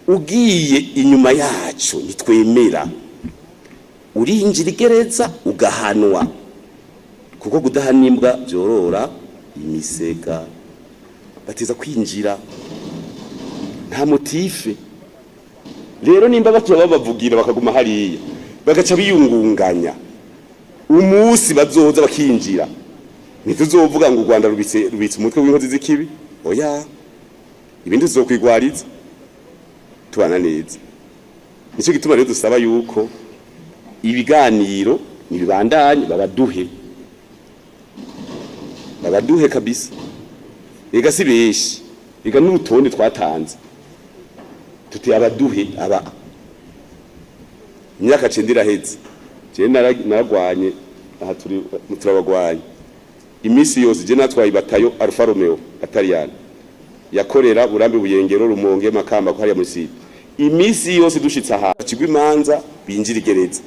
Ugiye inyuma yacu, ntitwemera, urinjira igereza ugahanwa, kuko kudahana imbwa byorora imisega. Bateza kwinjira nta motif. Rero nimba bakiba babavugira, bakaguma hariya, bagaca biyungunganya, umunsi bazoza bakinjira, ntituzovuga ngo u Rwanda rubitse umutwe w'inkozi z'ikibi. Oya, ibindi tuzokwigwariza tubana neza. Nicyo gituma rero dusaba yuko ibiganiro nibibandanye, babaduhe, babaduhe kabisa. Ega si benshi, ega n'urutonde twatanze tuti abaduhe aba. Imyaka 9 iraheze. Je naragwanye aha, turi turabagwanye iminsi yose. Je natwaye batayo Alfa Romeo Atariyana yakorera Burambi, Buyengero, Rumonge, Makamba, ko hariya muri site. Iminsi yose dushitse aha, kigwa imanza, binjire igereza,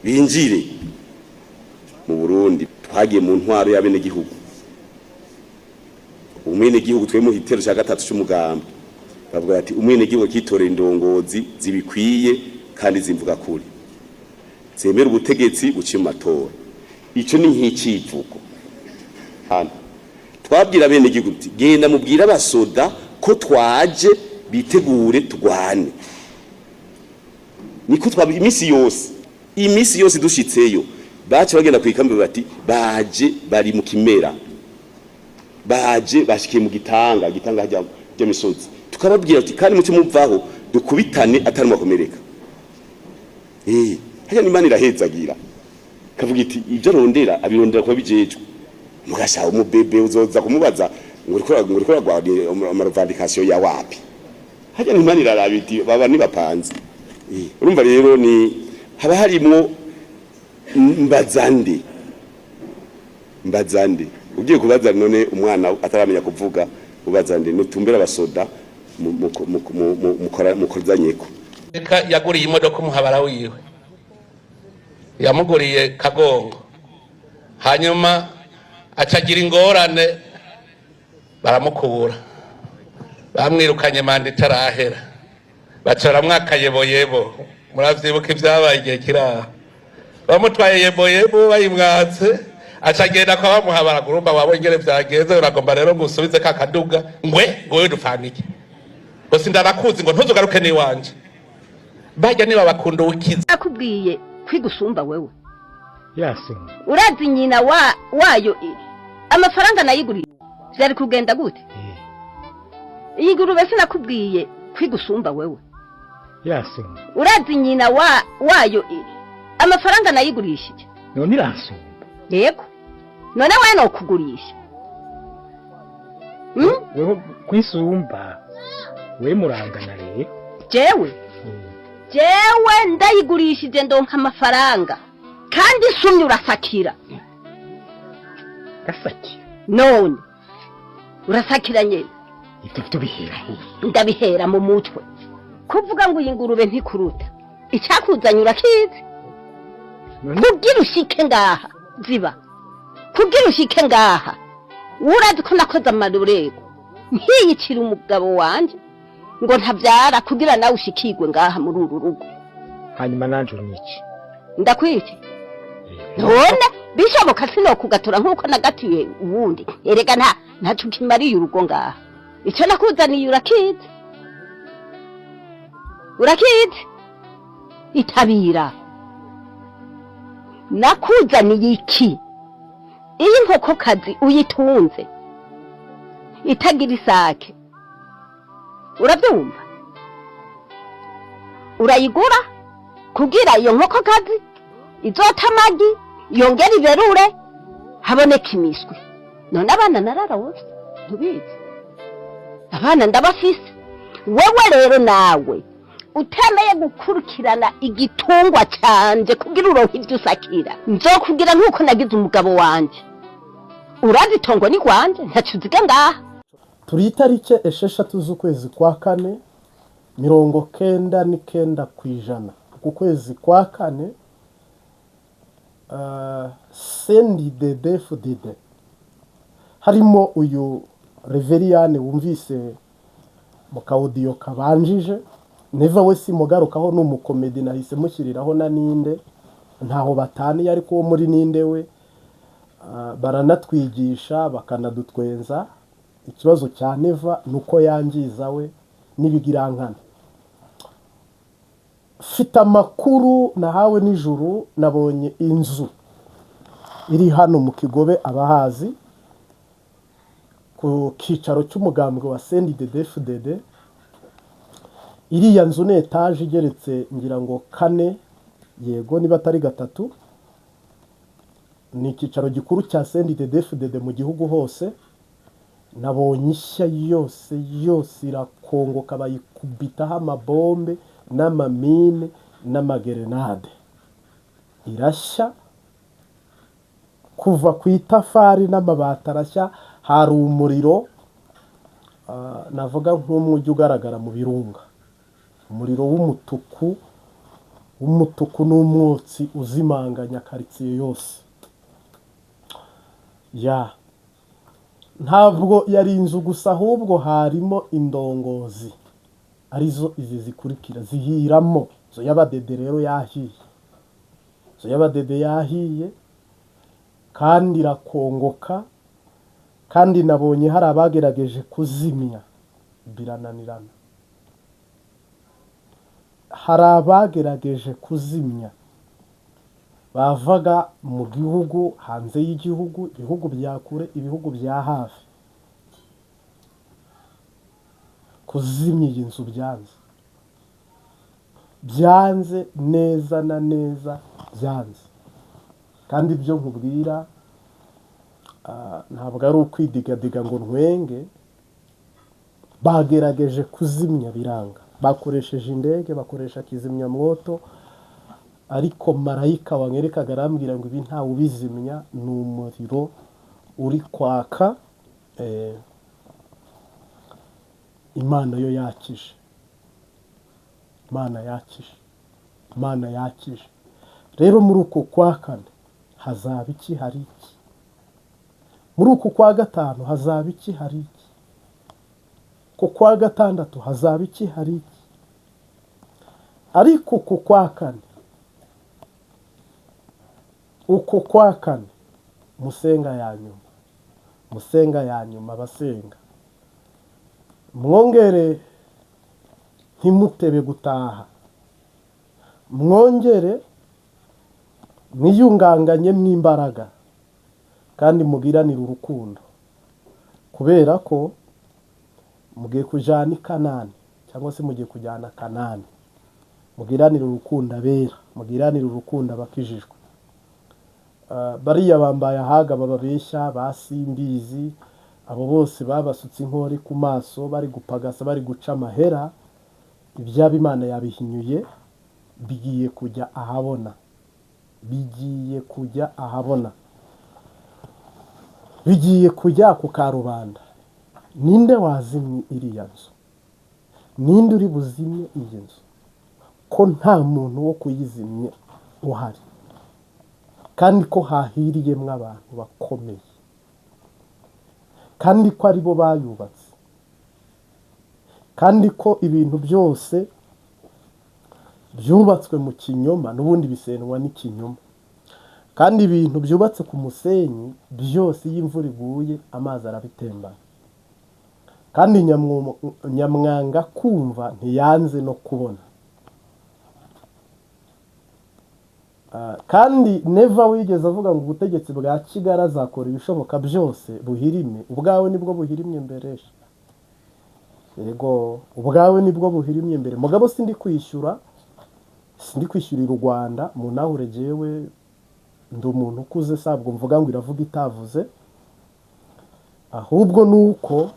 binjire mu Burundi. Twagiye mu ntwaro y'abenegihugu, umwenegihugu twe mu hitero cya gatatu c'umugambi bavuga ati umwenegihugu akitorera indongozi zibikwiye kandi zimvuga kuri, zemera ubutegetsi buciye mu matora. Ico ni nk'icivugo. Hano twabwira abenegihugu tuti: "Genda mubwire abasoda ko twaje, bitegure tugwane." Niko twaba iminsi yose. Iminsi yose dushitseyo, baca bagenda kwikambi bati: "Baje, bari mu kimera, baje bashikiye mu gitanga." Gitanga hajya misozi. Tukababwira ati: "Kandi muce muvaho, dukubitane atari makomereka." Hajya n'Imana irahezagira, kavuga iti ibyo arondera abirondera kuba bijejwe. Mugasha umubebe uzoza kumubaza ngo uriko uragwanya ama revendications ya wapi? Hajya n'Imana iraraba iti baba nibapanze. Urumva rero ni haba harimwo mbazande, mbazande. Ugiye kubaza none umwana ataramenya kuvuga, ubaza nde? Nutumbera abasoda mukozanyeko. Reka, yaguriye imodoka umuhabara wiwe, yamuguriye kagongo, hanyuma acagira ingorane, baramukura, bamwirukanye manda itarahera, baca baramwaka yeboyebo. Muravyibuka ivyabaye igihe kiraho, bamutwaye yeboyebo, bayimwatse, aca agenda kwa bamuhabara. Urumva wabonye ingene vyagenze. Uragomba rero ngo usubize ka kaduga, ngwe ngo wewe dupfana iki? Ngo sindarakuzi, ngo ntuzugaruke n'iwanje. Barya niba bakunda ukiza. Nakubwiye kwigusumba wewe. Yasinye. Urazi nyina wa wayo amafaranga nayiguriye vyari kugenda gute? Iyi ngurube, sinakubwiye kwigusumba wewe. Yasinye. Urazi nyina wa wayo amafaranga nayigurishije? None iransumba? Yego, none we nokugurisha? Weho kwisumba, we murangana rero. Jewe ndayigurishije ndonka amafaranga, kandi sumye urasakira. Gasakira? None urasakira nyene. Ibyo byo bihera he? Ndabihera mu mutwe. Kuvuga ngo iyi ngurube ntikuruta, icyakuzanye urakizi. None Kugira ushike ngaha, ziba, kugira ushike ngaha, urazi ko nakoze amarurego nkiyicira umugabo wanje ngo ntabyara, kugira nawe ushikirwe ngaha muri uru rugo. Hanyuma nanje unyice? Ndakwice none? Bishoboka sinokugatura nk'uko nagatiye uwundi. Erega ntaco kimariye urugo ngaha. Icyo nakuzaniye urakizi, urakizi. Itabira, nakuzaniye iki? Iyo inkokokazi uyitunze itagira isake, urabyumva, urayigura kugira iyo nkokokazi izota amagi, yongere iberure, haboneka imiswi. None abana nararawose, ntubizi? Abana ndabafise. Wewe rero nawe utemeye gukurikirana igitungwa canje kugira uronke ivyo usakira, nzokugira nk'uko nagize umugabo wanje. Urazi itongo ni rwanje, ntaco uziga ngaha. Turi itariki 6 z'ukwezi kwa kane, 99%. Uku kwezi kwa kane, CNDD-FDD, harimo uyu Reveriyane wumvise. Mu ka audio kabanjije, Neva we simugarukaho, ni umukomedi, nahise mushyiriraho na Ninde, ntaho bataniye. Ariko uwo muri Ninde we baranatwigisha, bakanadutwenza. Ikibazo cya Neva ni uko yangiza we n'ibigirankana. Mfite amakuru nahawe nijoro, nabonye inzu iri hano mu Kigobe, abahazi ku cyicaro cy'umugambwe wa CNDD-FDD. Iriya nzu ni etaje igeretse, ngira ngo kane, yego, niba atari gatatu. Ni icyicaro gikuru cya CNDD-FDD mu gihugu hose. Nabonye ishya yose yose, irakongoka, bayikubitaho amabombe n'amamine n'amagerenade, irashya kuva ku itafari n'amabati arashya. Hari umuriro, navuga nk'umwe ujya ugaragara mu birunga, umuriro w'umutuku w'umutuku n'umwotsi uzimanganya karitsiye yose. Ya, ntabwo yari inzu gusa, ahubwo harimo indongozi, arizo izi zikurikira, zihiramo. Inzu y'abadede rero yahiye, inzu y'abadede yahiye kandi irakongoka. Kandi nabonye hari abagerageje kuzimya birananirana. Hari abagerageje kuzimya bavaga mu gihugu, hanze y'igihugu, ibihugu bya kure, ibihugu bya hafi. Kuzimya iyi nzu byanze, byanze neza na neza, byanze. Kandi ibyo nkubwira ntabwo ari ukwidigadiga ngo ntwenge. Bagerageje kuzimya biranga, bakoresheje indege, bakoresha kizimyamwoto, ariko marayika wanyerekaga arambwira ngo ibi ntawe ubizimya, ni umuriro uri kwaka. Imana yo yakije, Imana yakije, Imana yakije. Rero muri uku kwa kane hazaba iki? Hari iki? Muri uku kwa gatanu hazaba iki? Hari iki? Ku kwa gatandatu hazaba iki? Hari iki? Ariko uku kwa kane, uku kwa kane, musenga ya nyuma, musenga ya nyuma, abasenga mwongere ntimutebe gutaha, mwongere mwiyunganganye mw'imbaraga kandi mugiranire urukundo, kubera ko mugiye kujyana i Kanani, cyangwa se mugiye kujyana Kanani. Mugiranire urukundo abera, mugiranire urukundo abakijijwe. Bariya bambaye ahaga bababeshya ba Simbizi, abo bose babasutse inkori ku maso, bari gupagasa, bari guca amahera, ibyaba Imana yabihinyuye, bigiye kujya ahabona, bigiye kujya ahabona, bigiye kujya ku karubanda. Ninde wazimye iriya nzu? Ninde uri buzimye iyi nzu, ko nta muntu wo kuyizimya uhari, kandi ko hahiriyemo abantu bakomeye, kandi ko aribo bayubatse, kandi ko ibintu byose byubatswe mu kinyoma n'ubundi bisenwa n'ikinyoma, kandi ibintu byubatse ku musenyi byose iyo imvura iguye amazi arabitembana? Kandi nyamwanga kumva ntiyanze no kubona. Kandi Neva wigeze avuga ngo ubutegetsi bwa Kigali azakora ibishoboka byose buhirime, ubwawe nibwo buhirimye mbere. Yego, ubwawe nibwo buhirimye mbere. Mugabo sindi kwishyura, sindi kwishyurira u Rwanda mu nahure. Jewe ndi umuntu ukuze, sabwo mvuga ngo iravuga itavuze, ahubwo nuko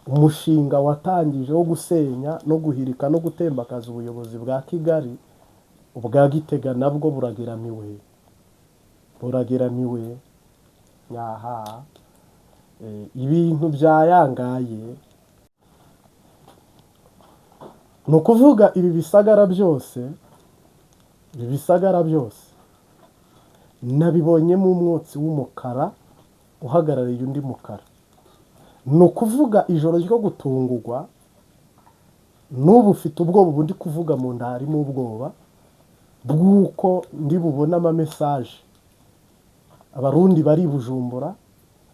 umushinga watangije wo gusenya no guhirika no gutembakaza ubuyobozi bwa Kigali, ubwa Gitega nabwo burageramiwe, burageramiwe. Aha ibintu byayangaye. Ni ukuvuga ibi bisagara byose, ibi bisagara byose nabibonyemo umwotsi w'umukara uhagarariye undi mukara. Ni ukuvuga ijoro ryo gutungurwa. N'ubu ufite ubwoba, ubu ndi kuvuga mu nda harimo ubwoba bw'uko ndi bubone ama message. Abarundi bari i Bujumbura,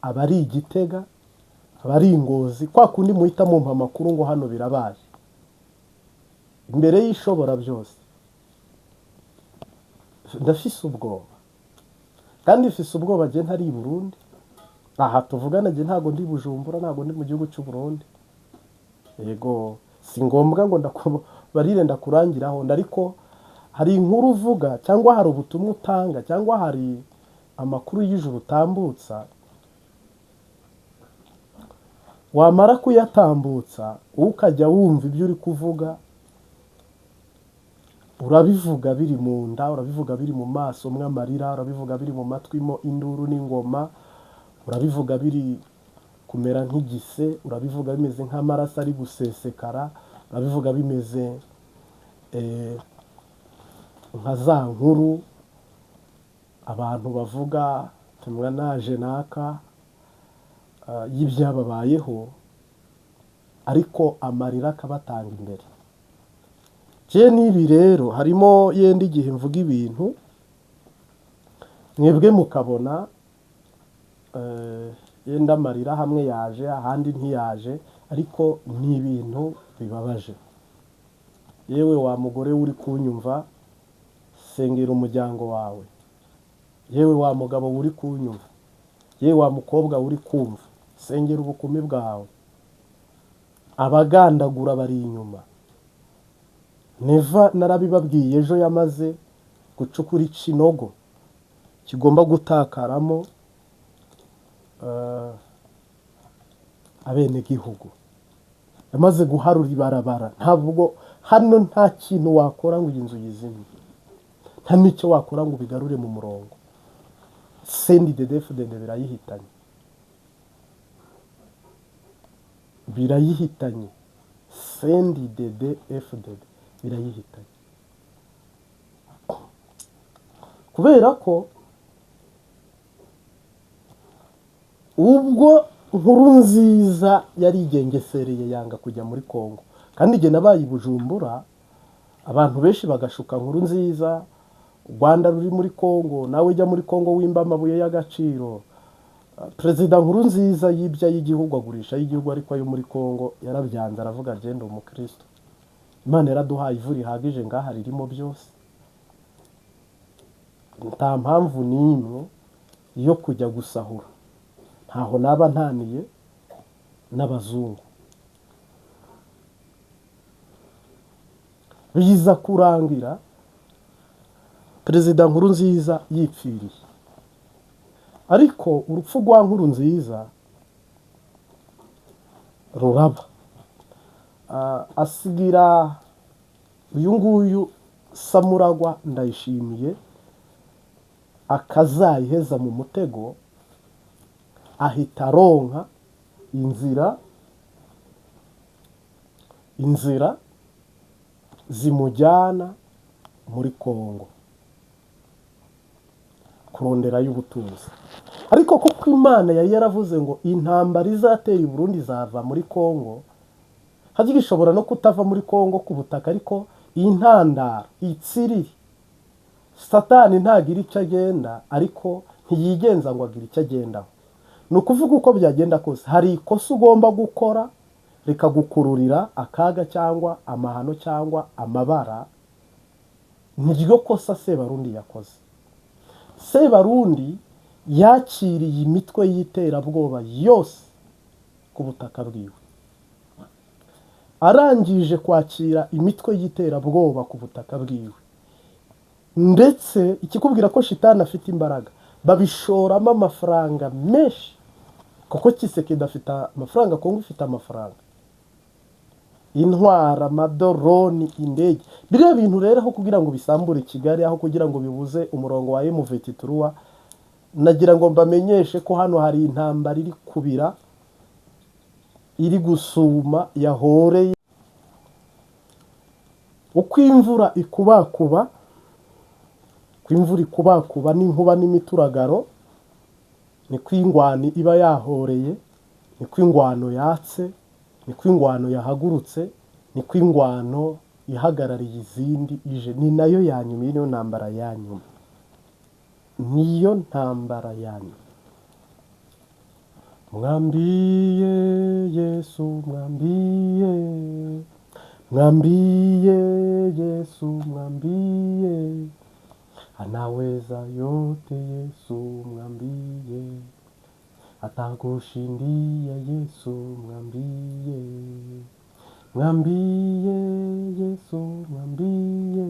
abari i Gitega, abari i Ngozi, kwa kundi muhita mumpa amakuru ngo hano birabaye. Imbere y'Ishobora byose ndafise ubwoba, kandi mfise ubwoba jye ntari i Burundi. Aha tuvugana jye ntabwo ndi Bujumbura, ntabwo ndi mu gihugu cy'u Burundi. Yego, si ngombwa ngo barire ndakurangiraho, ariko hari inkuru uvuga cyangwa hari ubutumwa utanga cyangwa hari amakuru y'ijuru utambutsa, wamara kuyatambutsa ukajya wumva ibyo uri kuvuga. Urabivuga biri mu nda, urabivuga biri mu maso mw'amarira, urabivuga biri mu matwi mo induru n'ingoma, urabivuga biri kumera nk'igise, urabivuga bimeze nk'amaraso ari gusesekara, urabivuga bimeze nka za nkuru abantu bavuga tumwa naje naka y'ibyababayeho, ariko amarira akabatanga imbere. Je n'ibi rero harimo yenda igihe mvuga ibintu mwebwe mukabona yenda amarira hamwe yaje ahandi ntiyaje, ariko ni ibintu bibabaje. Yewe wa mugore uri kunyumva, sengera umuryango wawe. Yewe wa mugabo uri kunyumva, yewe wa mukobwa uri kumva, sengera ubukumi bwawe. Abagandagura bari inyuma. Neva narabibabwiye ejo, yamaze gucukura ikinogo kigomba gutakaramo abenegihugu. Yamaze guharura ibarabara. Ntabwo hano nta kintu wakora ngo iyi nzu yizime, nta n'icyo wakora ngo ubigarure mu murongo. CNDD-FDD birayihitanye, birayihitanye. CNDD-FDD birayihitanye, kubera ko ubwo Nkurunziza yarigengesereye yanga kujya muri Kongo. Kandi igihe nabaye i Bujumbura, abantu benshi bagashuka Nkurunziza, u Rwanda ruri muri Kongo, nawe ujya muri Kongo wimba amabuye y'agaciro. Perezida Nkurunziza yibye ay'igihugu, agurisha ay'igihugu, ariko ayo muri Kongo yarabyanze, aravuga agenda umukristo. Imana yaraduhaye ivu rihagije ngaha ririmo byose, nta mpamvu n'imwe yo kujya gusahura, ntaho naba ntaniye n'abazungu. Biza kurangira Perezida Nkurunziza yipfiriye. Ariko urupfu rwa Nkurunziza ruraba, asigira uyu nguyu Samuragwa Ndayishimiye akazayiheza mu mutego, ahita aronka inzira zimujyana muri Kongo kuronderayo ubutunzi. Ariko kuko Imana yari yaravuze ngo intambara izatera i Burundi izava muri Kongo, hajya ishobora no kutava muri Kongo ku butaka, ariko intandaro itsiriri Satani ntagira icyo agenda, ariko ntiyigenza ngo agire icyo agendaho. Ni ukuvuga uko byagenda kose hari ikosa ugomba gukora rikagukururira akaga cyangwa amahano cyangwa amabara. Niryo kosa Sebarundi yakoze. Sebarundi yakiriye imitwe y'iterabwoba yose ku butaka bwiwe. Arangije kwakira imitwe y'iterabwoba ku butaka bwiwe, ndetse ikikubwira ko shitani afite imbaraga, babishoramo amafaranga menshi, kuko Tshisekedi afite amafaranga, Kongo ifite amafaranga, intwara, amadoroni, indege. Biriya bintu rero aho kugira ngo bisambure Kigali, aho kugira ngo bibuze umurongo wa M23, nagira ngo mbamenyeshe ko hano hari intambara iri kubira, iri gusuma, yahoreye. Uko imvura ikubakuba, uko imvura ikubakuba n'inkuba n'imituragaro, niko ingwani iba yahoreye, niko ingwano yatse, niko ingwano yahagurutse, Niko ingwano ihagarariye izindi ije, ni nayo ya nyuma. Iyi niyo ntambara ya nyuma, niyo ntambara ya nyuma. Mwambiye Yesu, mwambiye, mwambiye Yesu, mwambiye anaweza yote. Yesu mwambiye atagushindia. Yesu mwambiye, mwambiye Yesu, mwambiye,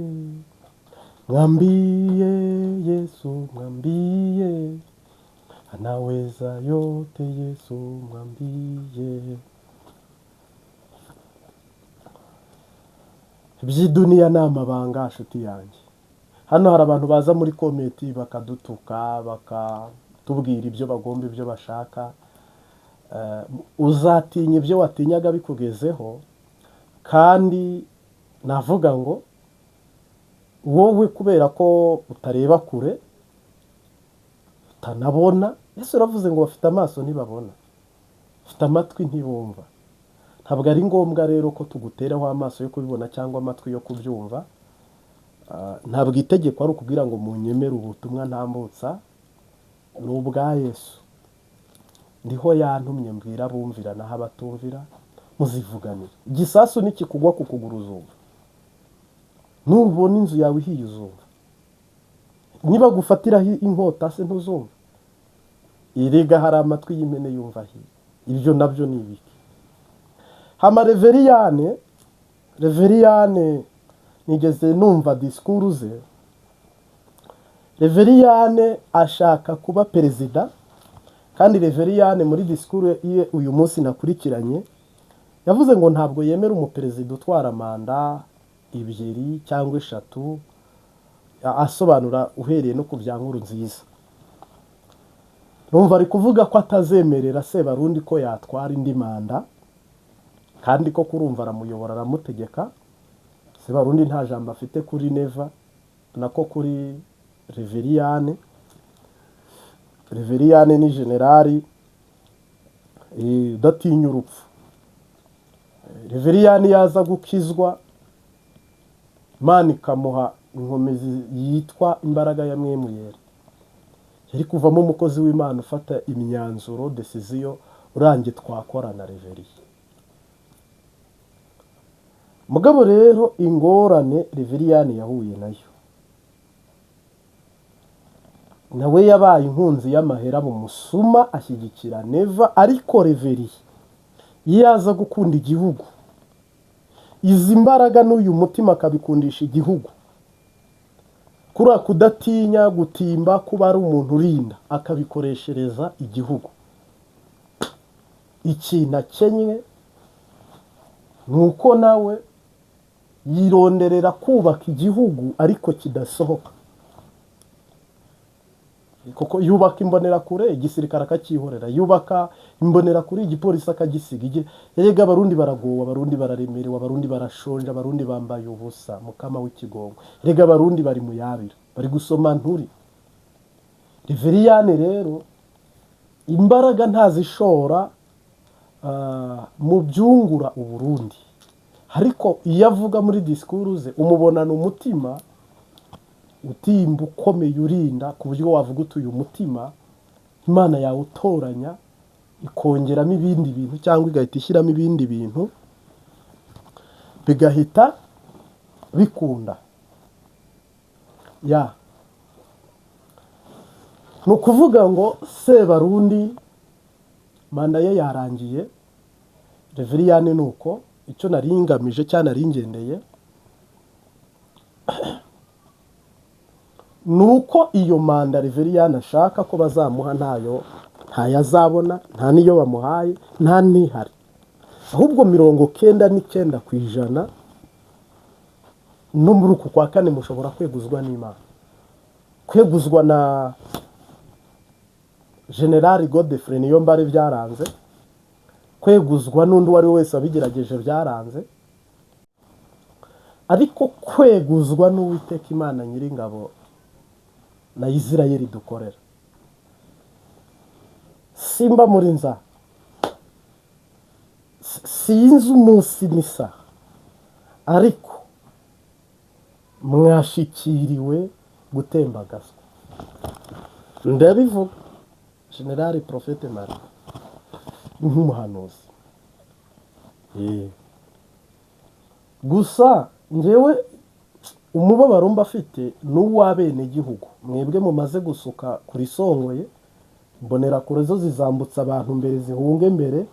mwambiye Yesu, mwambiye anaweza yote. Yesu mwambiye. Iby'iduniya ni amabanga, nshuti yanjye. Hano hari abantu baza muri comment bakadutuka, bakatubwira ibyo bagomba, ibyo bashaka. Uzatinya ibyo watinyaga bikugezeho. Kandi navuga ngo wowe, kubera ko utareba kure, utanabona. Yesu uravuze ngo bafite amaso ntibabona, bafite amatwi ntibumva. Ntabwo ari ngombwa rero ko tuguteraho amaso yo kubibona cyangwa amatwi yo kubyumva. Ntabwo itegeko ari ukubwira ngo munyemere. Ubutumwa ntambutsa ni ubwa Yesu, ndiho yantumye mbwira abumvira, naho abatumvira muzivuganira. Igisasu nikikugwa ku kuguru uzumva, nubona inzu yawe ihiye uzumva, niba gufatiraho inkota se ntuzumva? Erega hari amatwi y'impene yumva ahiye. Ibyo nabyo ni ibiki? Hama Reveriyane, Reveriyane nigeze numva disikuru ze. Reveriyane ashaka kuba perezida, kandi Reveriyane muri disikuru ye uyu munsi nakurikiranye yavuze ngo ntabwo yemera umuperezida utwara manda ebyiri cyangwa eshatu, asobanura uhereye no ku bya Nkurunziza. Numva ari kuvuga ko atazemerera Sebarundi ko yatwara indi manda, kandi ko kurumva aramuyobora, aramutegeka. Sebarundi nta jambo afite kuri Neva, nako kuri Reveriyane. Reveriyane ni generali udatinya urupfu. Reveriyane yaza gukizwa, Imana ikamuha inkomezi yitwa imbaraga ya Mwemuyera, yari kuvamo umukozi w'Imana ufata imyanzuro, décision urangiye twakorana Reveriye. Mugabo rero ingorane Reveriyani yahuye nayo, nawe yabaye inkunzi y'amahera mu musuma, ashyigikira Neva. Ariko Reveriye iyo aza gukunda igihugu, izi mbaraga n'uyu mutima akabikundisha igihugu, kuriya kudatinya gutimba, kuba ari umuntu urinda, akabikoreshereza igihugu. Ikintu akenywe ni uko nawe yironderera kubaka igihugu ariko kidasohoka, kuko yubaka imbonerakure, igisirikare akacyihorera, yubaka imbonerakure, igipolisi akagisiga. Erega Abarundi baragowe, Abarundi bararemerewe, Abarundi barashonje, Abarundi bambaye ubusa, mukama w'ikigongo. Erega Abarundi bari mu yabira, bari gusoma nturi. Reveriyane rero imbaraga ntazishora mu byungura Uburundi, ariko iyo avuga muri disikuru ze umubonana umutima utimba, ukomeye, urinda, ku buryo wavuga uti uyu mutima Imana yawutoranya ikongeramo ibindi bintu cyangwa igahita ishyiramo ibindi bintu bigahita bikunda. Ya, ni ukuvuga ngo Sebarundi manda ye yarangiye, Reveriyane ni uko. Icyo nari ngamije cyangwa nari ngendeye ni uko iyo manda Reveriyane ashaka ko bazamuha ntayo, ntayo azabona, nta n'iyo bamuhaye, nta n'ihari. Ahubwo 99% no muri uku kwa kane mushobora kweguzwa n'Imana, kweguzwa na Generali Godefroid Niyombare byaranze, kweguzwa n'undi uwo ari we wese wabigerageje byaranze, ariko kweguzwa n'Uwiteka Imana Nyiringabo na Isirayeli dukorera, simba muri nza, sinzi umunsi n'isaha. Ariko mwashikiriwe gutembagazwa. Ndabivuga General Prophète Marie nk'umuhanuzi. Gusa njyewe umubabaro mba afite ni uw'abenegihugu. Mwebwe mumaze gusuka kuri songoye, mbonerakure zo zizambutsa abantu mbere, zihunge mbere.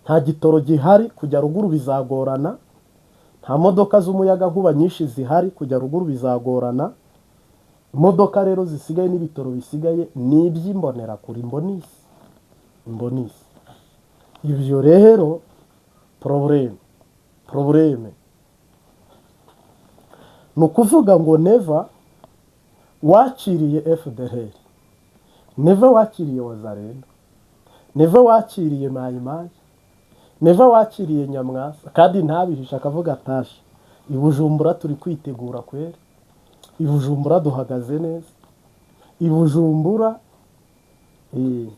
Nta gitoro gihari, kujya ruguru bizagorana. Nta modoka z'umuyagankuba nyinshi zihari, kujya ruguru bizagorana. Imodoka rero zisigaye n'ibitoro bisigaye ni iby'imbonerakure, imbonisi, imbonisi. Ibyo rero problème, problème ni ukuvuga ngo Neva wakiriye FDLR, Neva wakiriye Wazalendo, Neva wakiriye Mayimayi, Neva wakiriye Nyamwasa, kandi ntabihishe akavuga atashe i Bujumbura turi kwitegura kwera, i Bujumbura duhagaze neza, i Bujumbura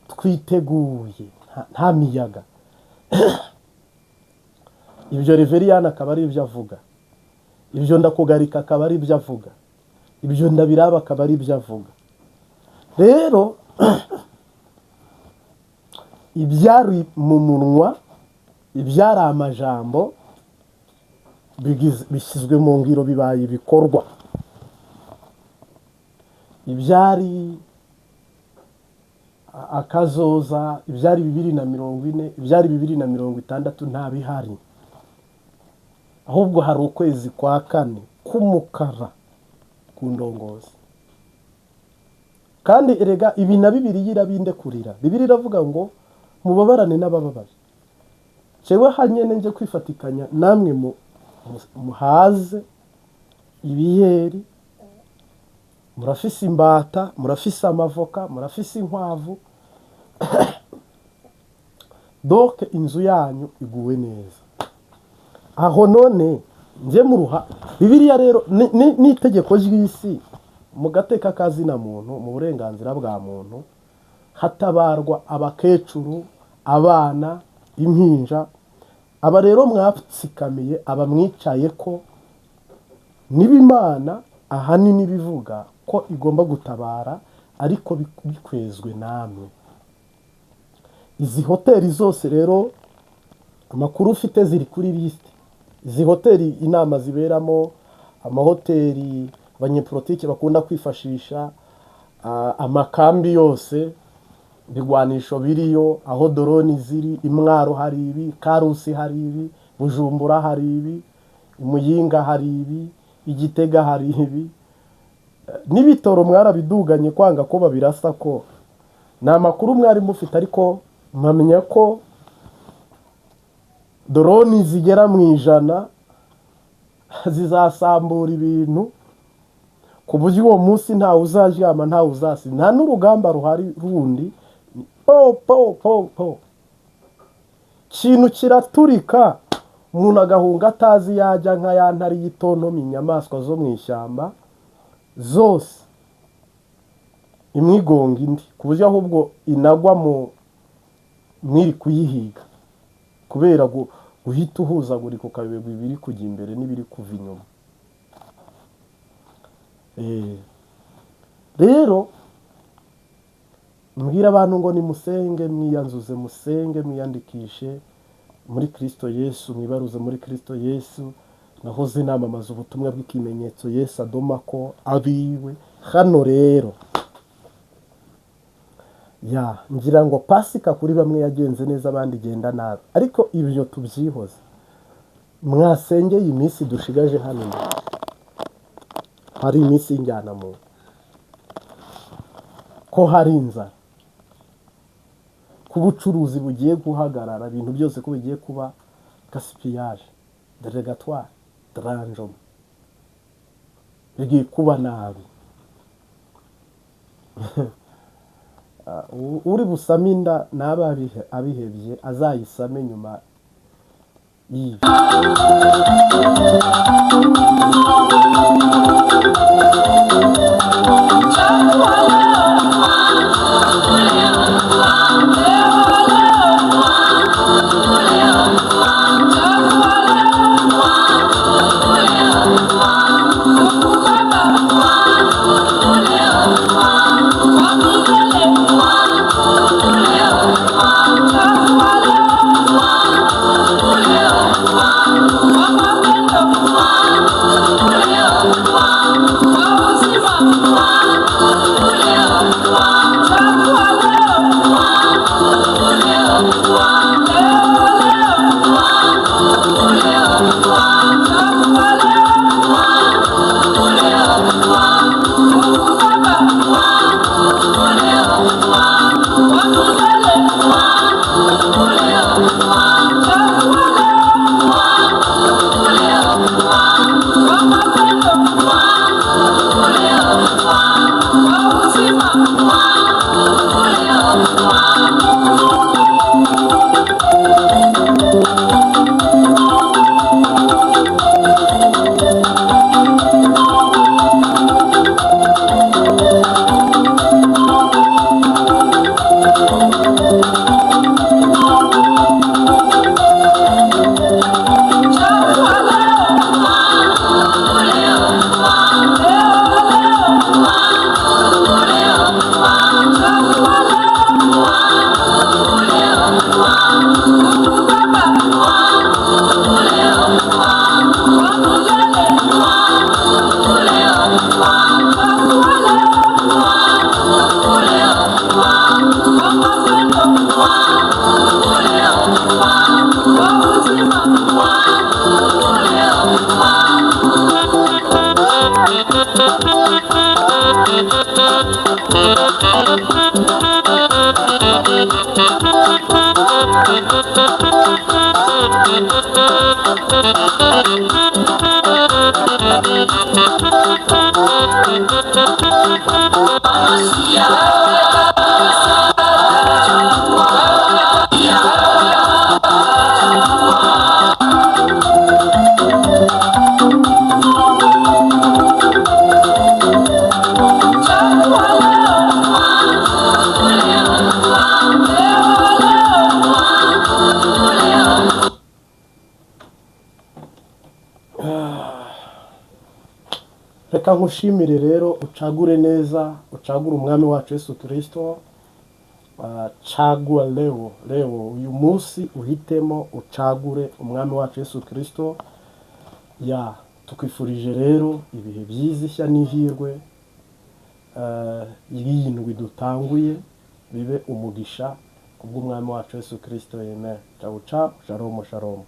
twiteguye, nta miyaga. Ibyo Reveriyani akaba ari ibyo avuga, ibyo Ndakugarika akaba ari ibyo avuga, ibyo Ndabiraba akaba ari ibyo avuga. Rero ibyari mu munwa, ibyari amajambo, bishyizwe mu ngiro, bibaye ibikorwa. Ibyari akazoza, ibyari 2040, ibyari 2060 nta bihari, ahubwo hari ukwezi kwa kane k'umukara ku ndongozi. Kandi erega ibi na Bibiliya irabindekurira. Bibiliya iravuga ngo mubabarane n'abababaye. Jewe hanyene nje kwifatikanya namwe muhaze ibiyeri, murafise imbata, murafise amavoka, murafise inkwavu, donc inzu yanyu iguwe neza. Aho none nje muruha. Bibiliya rero n'itegeko ry'isi mu gateka kazina muntu, mu burenganzira bwa muntu, hatabarwa abakecuru, abana, impinja. Aba rero mwatsikamiye, aba mwicaye ko niba Imana ahanini bivuga ko igomba gutabara, ariko bikwezwe namwe. Izi hoteli zose rero amakuru ufite ziri kuri lisite. Izi hoteli inama ziberamo, amahoteli abanyepolitiki bakunda kwifashisha, amakambi yose, ibigwanisho biriyo, aho drone ziri, Imwaro hari ibi, Karusi hari ibi, Bujumbura hari ibi, Muyinga hari ibi, Igitega hari ibi. N'ibitoro mwarabiduganye kwanga ko babirasa, ko ni amakuru mwari mufite, ariko mpamenya ko drone zigera mu 100 zizasambura ibintu, ku buryo uwo munsi ntawe uzaryama, ntawe uzasi, nta n'urugamba ruhari rundi. Po po po po, ikintu kiraturika, umuntu agahunga atazi yajya, nka ya ntare y'itontoma inyamaswa zo mu ishyamba zose, imwe igonga indi, ku buryo ahubwo inagwa mu mwiri kuyihiga, kubera guhita uhuzagurika ukayoberwa ibiri kujya imbere n'ibiri kuva inyuma. Rero mbwira abantu ngo nimusenge, mwiyanzuze, musenge, mwiyandikishe muri Kristo Yesu, mwibaruze muri Kristo Yesu. Nahoze namamaza ubutumwa bw'ikimenyetso Yesu adoma ko abiwe. Hano rero ya ngira ngo Pasika kuri bamwe yagenze neza, abandi igenda nabi, ariko ibyo tubyihoze. Mwasengeye iminsi dushigaje hano imbere, hari iminsi y'injyanamuntu, ko hari inzara, ko ubucuruzi bugiye guhagarara, ibintu byose ko bigiye kuba gaspillage, dérogatoire, dérangement, bigiye kuba nabi. Uri busame inda naba abihebye, azayisame nyuma y'ibi. Reka nkushimire rero, ucagure neza, ucagure Umwami wacu Yesu Kirisito. Cagura leo, leo uyu munsi uhitemo ucagure Umwami wacu Yesu Kirisito. Ya tukwifurije rero ibihe byiza, ishya n'ihirwe. Iyi ndwi dutanguye bibe umugisha kubw'Umwami wacu Yesu Kirisito. Amen. Ciao ciao, shalom shalom.